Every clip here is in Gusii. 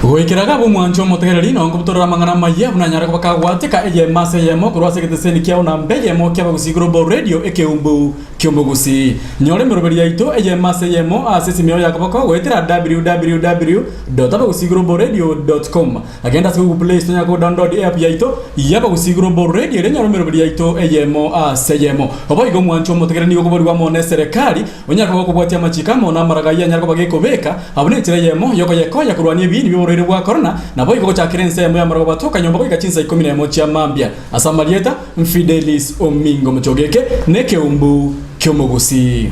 Goikera iga ab'omwancho omotegereri, na onkobutorera amang'ana amayia buna anyare koba kagwateka eyemo ase eyemo korwa ase egeteseni kiao namba eyemo ki'Abagusii Global Radio ekeumbu ki'omogusii. Nyora emeroberi yaito eyemo ase eyemo ase esimi yao ya koboko goetera www.abagusiiglobalradio.com. Agenda ase Google Play Store onyare kodownload eapp yaito y'Abagusii Global Radio erio onyore emeroberi yaito eyemo ase eyemo. Boigo omwancho omotegereri nigo okoborigwa amo neserekari Onyare koba okobwatia amachiko amo namaraga ayio anyare koba gekobeka, abwo nenchera eyemo y'okoyekonya korwania ebiini bi'oborwaire bwa korona, naboigo gochakera ensemo y'amaraga bwatoka nyomba goika chinsa ikomi nemo chia mambia. Ase amarieta, Fidelis Omingo Mochogeke nekeumbu ki'omogusii.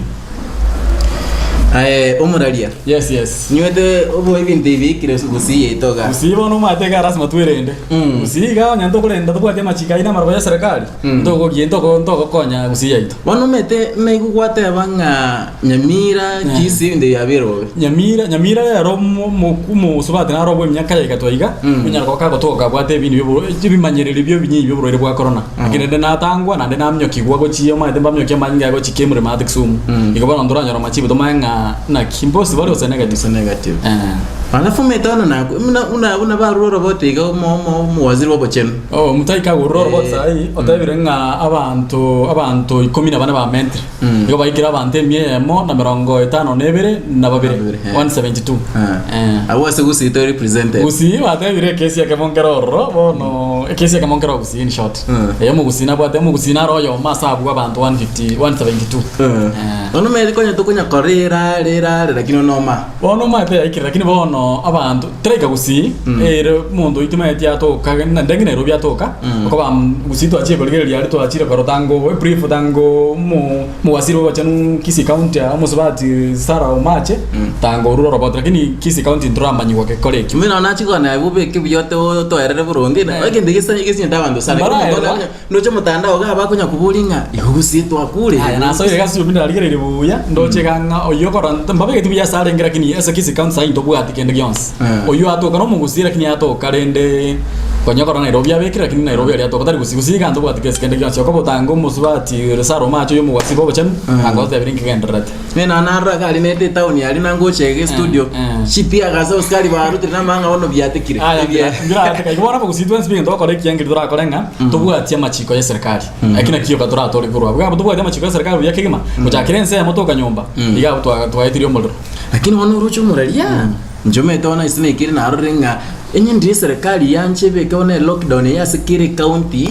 Aye omoraria, Yes, yes. nywete obo ebinto ebi biikire gusii yaito iga. Gusii bono omanyete iga lasima twerende. Mm. Gusii iga onye ntokorenda tobwati amachiko ayio na amarogo ya serikali, ntogokia ntoko ntogokonya gusii yaito. Bono omanyete naigwe gwateba ng'a Nyamira, Kisii ebinto ebi biabeire bobe. Nyamira, Nyamira rero omo- omo- omosubati naro obwe emiaka ya igatwa iga, onyara koba kagotoka abwate ebinto bia oboro ebimanyererio bia ebinyinyi bia oborwaire bwa korona. Lakini rende natangwa naende namiokigwa gochia omanyete mbamiokia amanyinga aye gochia Kemri maate Kisumu. Igo bono ntoranyora amachibu tomanye ng'a naki, mpositive are gose negative. Gose negative. Eh. Alafu omanyete bono nakwe buna buna buna barure oroboti iga omo omo omowaziri bwa obochenu. Oh, Mutai kagurure oroboti Eh. saii, otebire ng'a abanto abanto ikomi na bane bamentire. Igo baikire abanto emia eyemo na merongo etano na ebere na babere, Babere, eh. 172. Eh. Abwo ase Gusii tori represented. Gusii batebire ekesi ekemo nkere ororo bono ekesi ekemo nkere Gusii in short. Mm. Eyo omogusii nabwate omogusii naro oyomo ase abwo abanto 150 172. Eh. Bono omanyete konya tokonya korera rera are lakini onoma. Bono omanyete yaikire lakini bono abanto teraika Gusii ere omonto oito omanyete atoka naende ng'a Nairobi atoka okoba Gusii twachire korigereria aria twachire korora tango ebrief tango omo omowaziri bwa obochenu Kisii county aa omosubati Sarah Omache tango orure oroboti lakini Kisii county ntoramanyigwa gekore ekio. Inwe nabo nachia kogana abwo obeke buya ote otoerere boronge na egento gesa gesinyete abanto sana. Ekero omonto Mbaraerwa. onye Ndoche omotandao iga abakonya koboria ng'a igo gose twakure. Aya nasoire egasi yomi narigereire buya, ndoche iga ng'a oyio okora mbabegeti buya ase arenge lakini ase Kisii County saii ntobwati kende gionsi. Oyio atoka nomogusii lakini atoka rende konya okora Nairobi abekire lakini Nairobi aria atoka tari gusii. Gusii iga ntobwati gesi kende gionsi okobotanga omosubati ore Sarah Omache oyio omogwasi bwa obochenu anga otebire inki gendererete. Inee nonye narora iga aria nete etown aria nangocha iga estudio, chitia gase abasikari barutire namang'a bono biatekire. Aya, Ebia- mbira- igo bono abagusii twensi bigento togokora ekiya nkeri torakore ng'a tobwatie amachiko y'eserikari. Eki nakio yoka toratore korwa abwo. Iga tobwati amachiko y'eserikari buya kegima, gochakera ensemo toka nyomba, iga abwo twa- twaetirie omorero. Lakini bono oroche omoraria, inche omanyete bono ase naikire narorire ng'a onye ndire eserikari yanche ebeke bono elockdown eye ase kera ecounty,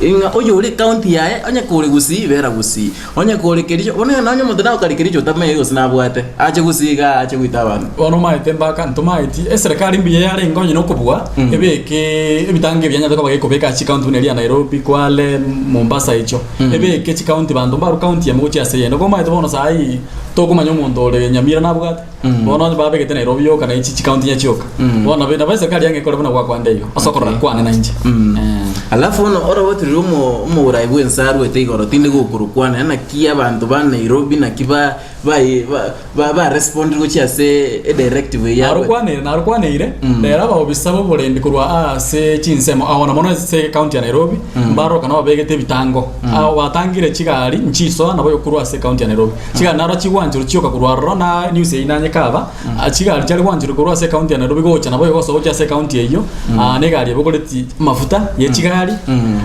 ng'a oyore ecounty yaye onye kore gusii bera gusii. Onye kore Kericho, bono onye omonto nagokare Kericho otamanyeti gose nabwate, ache gusii igaa ache goita abanto. Bono omaete mpaka ntomaeti eserekari mbuya yarenge onye nokobua ebeke ebitango ebi yanyarete koba gekobeka ase chikaunti buna eria ya Nairobi, Kwale, Mombasa echio. Ebeke chikaunti banto mbarwe kaunti emo gochia ase eyende. Okomaete bono saii tokomanya omonto ore Nyamira nabwate. Bono onye babegete Nairobi yoka na echi chikaunti nya chioka. Bono nabo nabo eserikari yange ekore buna gwakwanda igo ase okorora kwane na inche. Eh. Alafu bono oroboti riria omo omorai bw'ense arwete igoro tindi gokorokwana naki abanto ba Nairobi naki ba bai ba ba barespondire gochia ase edirective eyio arwete. Narokwaneire narokwaneire rero abaobisa b'oborendi korwa aase chinsemo ao na mono ase ekaunti ya Nairobi mbaroka nabo babegete ebitango ao batangire chigari nchisoa nabo korwa ase ekaunti ya Nairobi. Chigari naro chigwancherwa chioka korwa aroro na news eyio nanye kaba, ah, chigari chiare gwancherwa korwa ase ekaunti ya Nairobi gocha nabo igo gosoa gochia ase ekaunti eyio, ah, na egari ebogoretie amafuta ye chigari,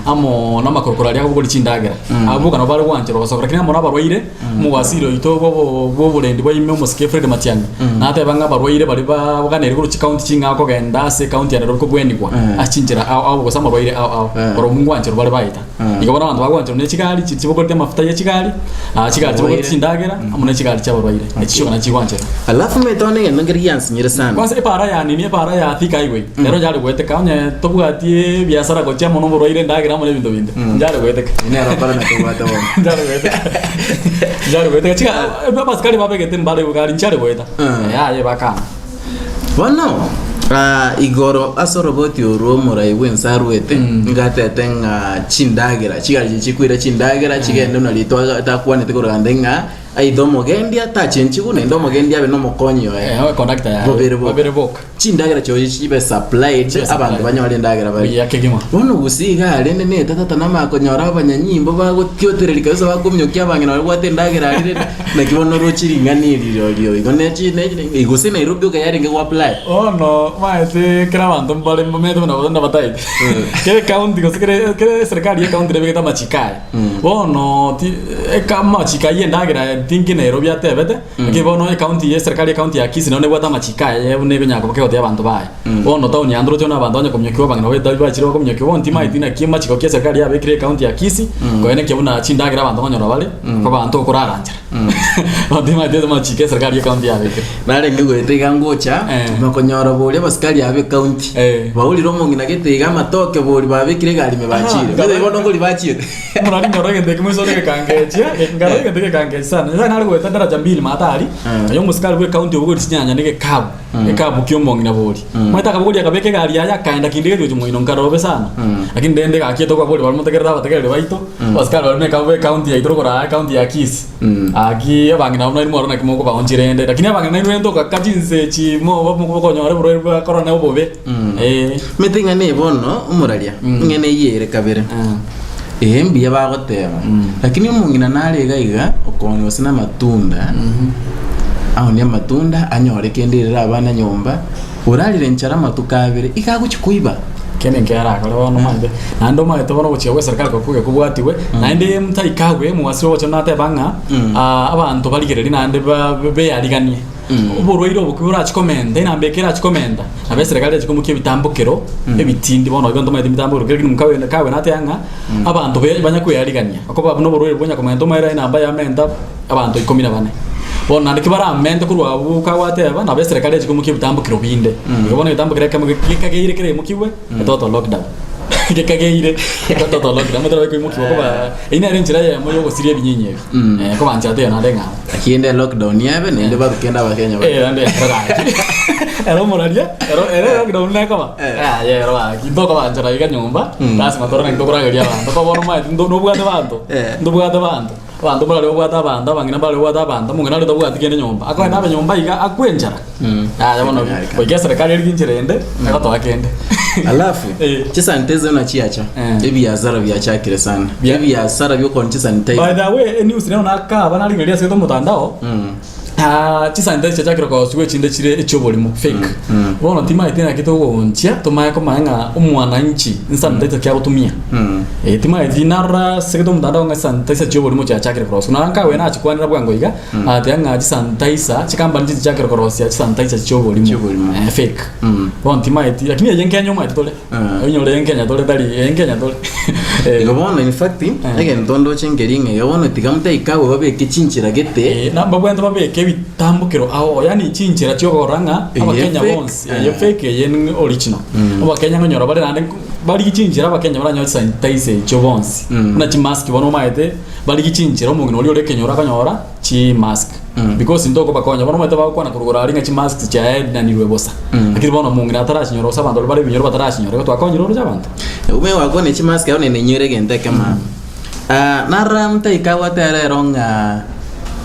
amo na amakorokoro aria akobogoria chindagera. Abwo boka nabo bare gwancherwa gosoka lakini amo na abarwaire, omowasiri oito bwa obo bwa oborendi bwa ime omosike Fred Matiang'i, nateba ng'a abarwaire baria baganeirie korwa chikaunti ching'ao kogenda ase ekaunti ya Nairobi kobwenigwa ase chinchera ao ao gose amarwaire ao ao, barobwo ngwancherwa bare baeta. Igo bono abanto bagwancherwa ne chigari chi chibogoretie amafuta ye chigari, ah, chigari chibogoretie chindagera, amo ne chigari chi'abarwaire. Echi chioka nachi chigwancherwa. Alafu omanyete bono egento nkere giansinyire sana. Kwanza epara ya nini, epara ya Thika Highway, nero yare goeteka onye tobwati ebiasara gochia amo na oborwaire, endagera amo na ebinto binde, njare goeteka. Nero okora na tobwate bono. Njare goeteka. Njare goeteka. Chiga abasikari babegete mbare gari nchiare goeta. Yaya bakana. Bono igoro ase oroboti orwo omorai bw'ense arwete, nigo atete ng'a chindagera, chigari chiria chikoira chindagera chigende buna riria twa takwanete korwa kande ng'a. Aidha omogendia tachenchigwe naende omogendia abe nomokonyi oye. Eh, conductor yaye. Babere boka. Babere boka. Chindagera chioye chibe supplied, Chibe supplied. abanto banyore endagera barie. Buya kegima. Bono gose iga rende nete tata namakonyora abanyanyimbo bagotiotereri kabisa bakomiokia abang'ina baria babwate endagera aria rende naki bono oroche ring'ana eri rirorio igo nechi ne gose Nairobi oka yarenge go apply. Bono omanyete kera abanto mbare mbamanyete buna buna bataeti. Kera ecounty gose kera kera eserikari ye ecounty nebegete amachiko aye. Bono ti eka amachiko aywo endagera tinki Nairobi atebete, lakini bono ecounty ye eserikari ye ecounty ya Kisii nero nebwate amachiko aye buna ekonyara koba kegotebi abanto baye. Bono town ya Ndoroche buna abanto banya kominyokiwa abang'ina baye bachire bakominyokiwa bono timaeti naki amachiko ki eserikari yabekire ecounty ya Kisii, koenekia buna chindagera abanto nkonyora bare, abanto okorara nchara. Bono timaeti ase amachiko eserikari ye ecounty yabekire. Narenge goeta iga ngocha, Eh. bakonyora boria abasikari aba ecounty, Eh. baurire omong'ina gete iga amatoke bori babekire egari ime bachire. Ah, Gete bono nkori bachiete. Buna rinyoro egento ekimo isore gekangechia, nkarora egento gekangechia sana. Nyasae nare goeta daraja mbili maate aria, Eh. aye omosikari bwe county obogorie chinyanya na egekabu, egekabu kia omong'ina boria. Omanyete akabogoria akabeka egari yaye akaenda kinde gete gochia moino nkarora bobe sana. Lakini rende gaki etokwa boria baria motegerere abategereri baito, abasikari baria buna be county yaito rogoro aa ecounty ya Kisii. Gaki abang'ina abwo nainwe mwarora naki mokobaonchia rende, lakini abang'ina nainwe rende togaka chinse echi moba mokonyora oborwaire bwa korona obobe. Eh. Omanyete ng'a ne bono omoraria, ng'a neyie ere kabere. Ee mbuya bagoteba, lakini omong'ina nare iga iga okoonia gose na amatunda, aonie amatunda anyore kende erere abana nyomba, orarire nchara amatuko abere, iga agochia koiba. Kende nkere arakore bono omanyete, naende omanyete bono ogochia gwa eserikari kokuge kobwatiwe, naende mtaikagwe omogwasi ogocha nateba ng'a abanto barigererie naende ba beyariganie. Oborwaire obo borachie komenta, enamba eke erachie komenta, nabo eserekari erachie komokia ebitambokero ebitindi bono igo ntomaete ebitambokero kere kegima kawe kawe nateba ng'a abanto be banya kweyarigania, okoba buna oborwaire bwa onyakomenta omaere enamba yamenta abanto ikomi na bane. Bono naende ki baramente korwa abwo kagwateba nabo eserekari erachie komokia ebitambokero binde. Igo bono egetambokero ekemo gekageire keremokigwe, etotal lockdown. Gekageire etotal lockdown, omotwe koimokiwa koba eyio nere enchera eyemo ya ogosiria ebinyinyi ebi. Kobanchera teiyo naende ng'a. Lakini ende lockdown ebe naende barukende abakenya Eh, naende ero gaki. Ero omoraria, ero ere lockdown nekoba. Eh. Aye ero gaki ntokobanchera iga nyomba, lasima tore naki tokorageria abanto. Ko bono omanyete ndo nobwate banto, Eh. ndobwate banto. Abanto mbarare babwate abanto, abang'ina mbarare babwate abanto, omong'ina aria otabwati kende nyomba, akogenda abe nyomba iga akwe enchara. Yaya bono Tekonyareka. goika eserekari erigie enchera ende, egotoa kende. Alafu Eh. chisanitizer buna chiacha Eh. ebiasara biachakire sana Bia- ebiasara biokonia chisanitizer By the way, enews nero nakaba narigereria ase omotandao, ah, chisanitizer chiachakire korosigwa echinde chire echioborimo, fake. Bono timaeti naki togoonchia, tomanye komanya ng'a omwananchi nsanitizer ki agotumia. Eh, timaeti narora ase omotandao ng'a chisanitizer chioborimo chiachakire korosigwa. Naro nkawe nachikwanera bwango iga, Agateba ng'a chisanitizer, chikampani chichakire korosia chisanitizer chi'oborimo. Chi'oborimo. Eh, fake. Bono timaeti, lakini eye Nkenya omanyete tore. Eh. Oinyore eye Nkenya tore tari, eye Nkenya tore. Eh. Igo bono in fact, egento ndoche nkeri ng'a iga bono tiga mtaikawe babeke chinchera gete. Eh, na mbabwenerete babeke ebitambokero ao, yaani chinchera chi'okorora ng'a Eye abakenya fake, bonsi, eh. eye fake eye ni original. Abakenya nkonyora bare naende barigie chinchera abakenya baranyore chisanitizer echio bonsi. Buna chimask bono omanyete, Barigie chinchera omong'ina oria ore ekenyoro akonyora chimask because ntokobakonya bono omanyete bagokwana korwa igoro aria ng'a chimask chiaenanirwe bosa lakini bono omong'ina atarasinyora gose abanto baria bare ebinyoro batarasinyora igo twakonyire oroche abanto. Omanye gwakwana echimask abwo naende ninyore egento ekemo amo. Ah, narora mtaika agotera ero ng'a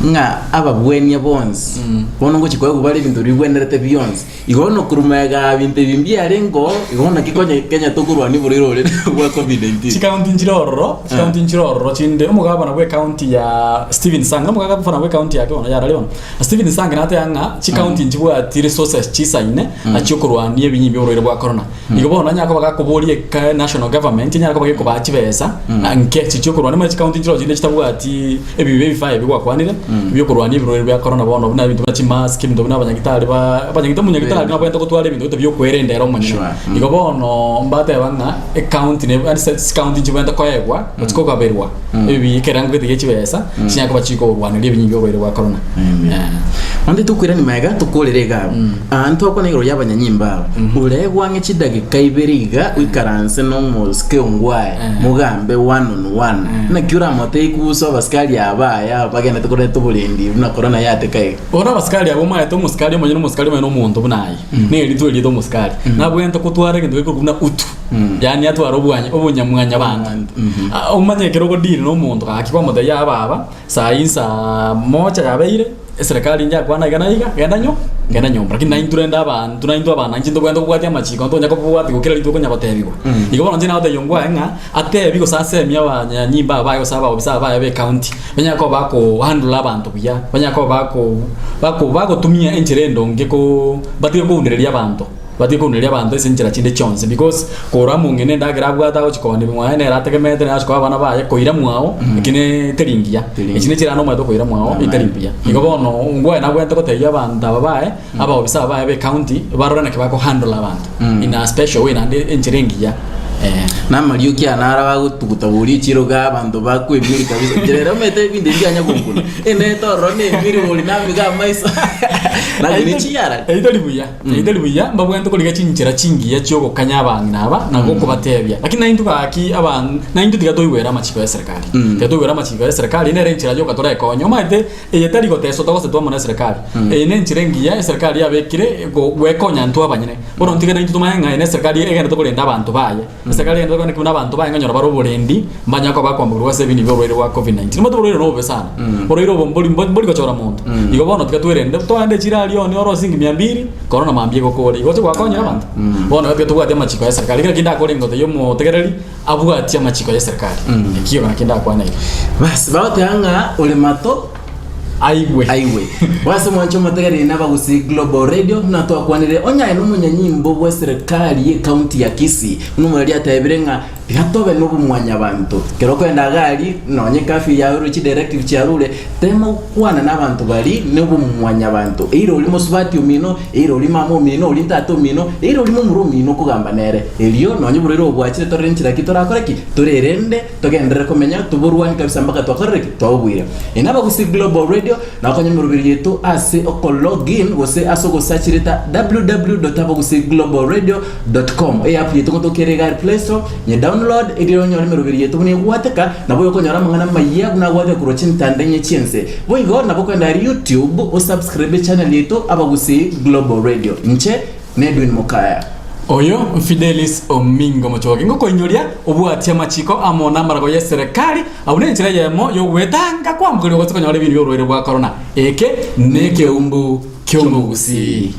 ng'a ababwenia bonsi bono ngochia koegwa bare ebinto bibwenerete bionsi. Igo bono korwa magega binto ebi mbiarengeo, igo bono naki konya Kenya tokorwania oborwaire ore bwa Covid-19. Chikaunti nchire ororo, chikaunti nchire ororo chinde, omogabana bwe ekaunti ya Stephen Sang, omogabana bwe ekaunti yake bono yarari bono, Stephen Sang nateba ng'a chikaunti nchibwati resources chisaine achia okorwania ebinyinyi bia oborwaire bwa corona. Igo bono anyare koba gakoboria eka national government enyare koba gekobaa chibesa nke chichia okorwania omanye chikaunti nchire chinde chitabwati ebibe ebifaa ebi gwakwanire biokorwania ebirwaire bia corona bono buna ebinto buna chimask ebinto buna abanyagitari ba abanyagitari omonyagitari nabwenerete gotwara ebinto gete biokoerenda ere omonyene. Sure. Mm. Igo bono mbateba ng'a ecounty ne yaani se chikaunti nchibwenerete koegwa gose kogaberwa ebi ekerengo gete gie chibesa chinyare koba chikorwaneria ebinyinyi bia oborwaire bwa corona. Amen. Eh. Onde tokoirani magega tokorere iga abwo. Aa ntwakwana igoro y'abanyanyimba aba. Oregwe ang'e chidageka ibere iga oikaranse na omosike ongwae mogambe one on one. Naki oramotebie kuhusu abasikari aba aya bagenderete koreta oborendi buna korona yateka iga? Bono abasikari abwo omanyete omosikari omonyene omosikari omonyene omonto buna aye, neritwe erieta omosikari, nabwenerete kotwara egento gekorokwa buna utu, yaani atware obwanya obonyamwanyabanto. Ah, omanye ekero ogodeal na omonto gaki kwamotebia aba aba, saa hii nsaa moja yabeire, eserekari njakwana iga na iga, genda nyo genda nyomba. Lakini naintwe rende abanto naintwe abananchi ntobwenerete kobwatia amachiko ntonya kobwatia kera rituko okonya gotebiwa. Igo bono inche nagotebia ongwae ng'a, atebi gose asemie abanyanyimba abaye gose abaofisa abaye ba ecounty, banyare koba bakohandle abanto buya, banyare koba bako bako bagotumia enchera endonge koo batige kounereria abanto, batige kounereria abanto ase enchera chinde chionsi because korwa omong'ina endagera abwate agochi koonia mwaye nere ategemeete nere agochi koa abana baye koira mwao eki ne teri ngiya. Teri Echi nechirana omanyete okoira mwao etari mbuya. Igo bono ngwaye nabwenerete kotebia abanto aba baye, abaofisa aba baye ba ecounty, barore naki bakohandle abanto in a special way naende enchera engiya eh. Namarioki aya naro agotuguta boria echiro iga abanto bakwemiria kabisa. Inche rero omanyete ebinto ebi mbianya gonkuna. Enete ororo na emiri bori namiga amaiso. Naki ne chiyara. Eyio tari buya, eyio tari buya, mbabwenerete korigia chinchera chingiya chi'ogokanya abang'ina aba na gokobatebia. Lakini naintwe gaki aban naintwe tiga toigwere amachiko y'eserekari. Tiga toigwere amachiko y'eserekari nere enchera yoka torekonye. Omanyete eye tari goteswa togosetwa amo neserekari. Eye nenchera engiya eserekari yabekire go gwekonya intwe abanyene. Bono ntige naintwe tomanye ng'a eye neserekari egenderete korenda abanto baye. Eserekari egenderete kogenda buna abanto baye ngonyora bare oborendi, mbanyare koba bakwambokerwa ase ebinto bia oborwaire bwa Covid-19. Omanyete oborwaire nobobe sana. Oborwaire obo mbori mbori gochora monto. Igo bono tiga twerende, toende chirari one ore osingi mia mbiri, korona mambia egokore. Igo oche gwakonyera abanto. Bono tiga tobwate amachiko ya eserekari. Ekero kindakore ngotebi omotegereri, abwatie amachiko ya eserekari. Ekio nakio ndakwane iga. Bas, bagoteba ng'a ore mato Aigwe. Aigwe. Ase omwancho omotegereri na abagusii Global Radio buna twakwanire onye aye nomonyanyimbo bw'eserekari y'ecounty ya Kisii buna omoreri atebire ng'a tiga tobe nobomwanyabanto kero okoenda iga aria nonye ecurfew yaurwe chidirective chiarure tema gokwana na abanto baria nobomwanyabanto eira oria mosubati omino eira oria mama omino oria tata omino eira oria momura omino okogamba nere erio nonye oborwaire obo bwachire torore enchera ki torakore ki torerende Togenderere komenya toborwani kabisa mpaka twakorire ki? Twaobuire. Eye nabagusii Global Radio, na okonya emeroberi yaito ase oko log in gose ase ogosachireta www.abagusii-globalradio.com. Eye app yaito ngotoka ere iga are Play Store, nye download erio onyore emeroberi yaito buna egwateka, nabo okonyora amang'ana amayia buna agwateka korwa chintanda inye chi'ense. Boigo nabo okogenda aria YouTube osubscribe echannel yaito Abagusii Global Radio. Inche Nedwin Mokaya. Oyo Fidelis Omingo Mochoge ngokoinyoria obwatie amachiko amo namarago y'eserekari abwo nenchera eyemo y'ogwetanga kwambokeria gose konyora ebinto bi'oborwaire bwa korona. Eke nekeumbu ki'omogusii.